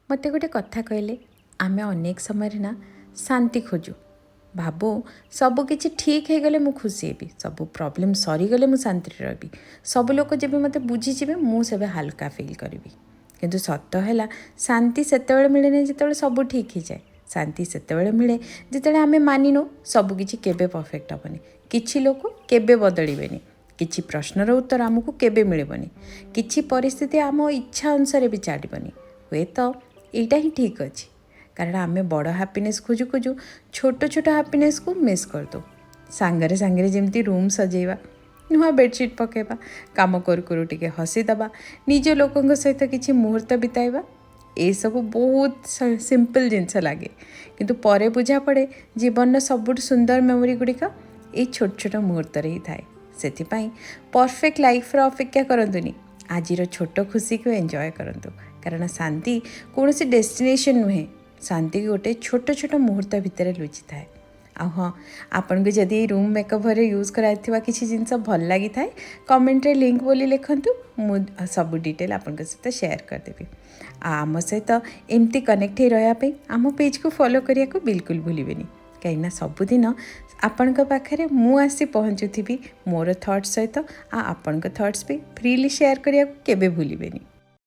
ମୋତେ ଗୋଟେ କଥା କହିଲେ, ଆମେ ଅନେକ ସମୟରେ ନା ଶାନ୍ତି ଖୋଜୁ। ଭାବୁ, ସବୁ କିଛି ଠିକ୍ ହେଇଗଲେ ମୁଁ ଖୁସି ହେବି, ସବୁ ପ୍ରୋବ୍ଲେମ୍ ସରିଗଲେ ମୁଁ ଶାନ୍ତିରେ ରହିବି, ସବୁ ଲୋକ ଯେବେ ମୋତେ ବୁଝିଯିବେ, ମୁଁ ସେବେ ହାଲକା ଫିଲ୍ କରିବି। କିନ୍ତୁ ସତ ହେଲା, ଶାନ୍ତି ସେତେବେଳେ ମିଳେନି ଯେତେବେଳେ ସବୁ ଠିକ୍ ହେଇଯାଏ। ଶାନ୍ତି ସେତେବେଳେ ମିଳେ ଯେତେବେଳେ ଆମେ ମାନିନଉ ସବୁକିଛି କେବେ ପରଫେକ୍ଟ ହେବନି, କିଛି ଲୋକ କେବେ ବଦଳିବେନି, କିଛି ପ୍ରଶ୍ନର ଉତ୍ତର ଆମକୁ କେବେ ମିଳିବନି, କିଛି ପରିସ୍ଥିତି ଆମ ଇଚ୍ଛା ଅନୁସାରେ ବି ଚାଲିବନି। ହୁଏତ ଏଇଟା ହିଁ ଠିକ୍ ଅଛି, କାରଣ ଆମେ ବଡ଼ ହାପିନେସ୍ ଖୋଜୁ ଖୋଜୁ ଛୋଟ ଛୋଟ ହାପିନେସ୍କୁ ମିସ୍ କରିଦେଉ। ସାଙ୍ଗରେ ସାଙ୍ଗରେ ଯେମିତି ରୁମ୍ ସଜେଇବା, ନୂଆ ବେଡ଼ସିଟ୍ ପକାଇବା, କାମ କରୁ କରୁ ଟିକେ ହସିଦେବା, ନିଜ ଲୋକଙ୍କ ସହିତ କିଛି ମୁହୂର୍ତ୍ତ ବିତାଇବା, ଏସବୁ ବହୁତ ସିମ୍ପଲ୍ ଜିନିଷ ଲାଗେ। କିନ୍ତୁ ପରେ ବୁଝା ପଡ଼େ, ଜୀବନର ସବୁଠୁ ସୁନ୍ଦର ମେମୋରି ଗୁଡ଼ିକ ଏଇ ଛୋଟ ଛୋଟ ମୁହୂର୍ତ୍ତରେ ହିଁ ଥାଏ। ସେଥିପାଇଁ ପରଫେକ୍ଟ ଲାଇଫ୍ର ଅପେକ୍ଷା କରନ୍ତୁନି, ଆଜିର ଛୋଟ ଖୁସିକୁ ଏନ୍ଜୟ କରନ୍ତୁ। କାରଣ ଶାନ୍ତି କୌଣସି ଡେଷ୍ଟିନେସନ୍ ନୁହେଁ, ଶାନ୍ତି ଗୋଟେ ଛୋଟ ଛୋଟ ମୁହୂର୍ତ୍ତ ଭିତରେ ଲୁଚିଥାଏ। ଆଉ ହଁ, ଆପଣଙ୍କୁ ଯଦି ଏଇ ରୁମ୍ ମେକଓଭରରେ ୟୁଜ୍ କରାଯାଇଥିବା କିଛି ଜିନିଷ ଭଲ ଲାଗିଥାଏ, କମେଣ୍ଟରେ ଲିଙ୍କ୍ ବୋଲି ଲେଖନ୍ତୁ। ମୁଁ ସବୁ ଡିଟେଲ୍ ଆପଣଙ୍କ ସହିତ ସେୟାର କରିଦେବି। ଆଉ ଆମ ସହିତ ଏମିତି କନେକ୍ଟ ହେଇ ରହିବା ପାଇଁ ଆମ ପେଜ୍କୁ ଫଲୋ କରିବାକୁ ବିଲକୁଲ ଭୁଲିବେନି, କାହିଁକିନା ସବୁଦିନ ଆପଣଙ୍କ ପାଖରେ ମୁଁ ଆସି ପହଞ୍ଚୁଥିବି ମୋର ଥଟ୍ସ ସହିତ। ଆଉ ଆପଣଙ୍କ ଥଟ୍ସ ବି ଫ୍ରିଲି ସେୟାର କରିବାକୁ କେବେ ଭୁଲିବେନି।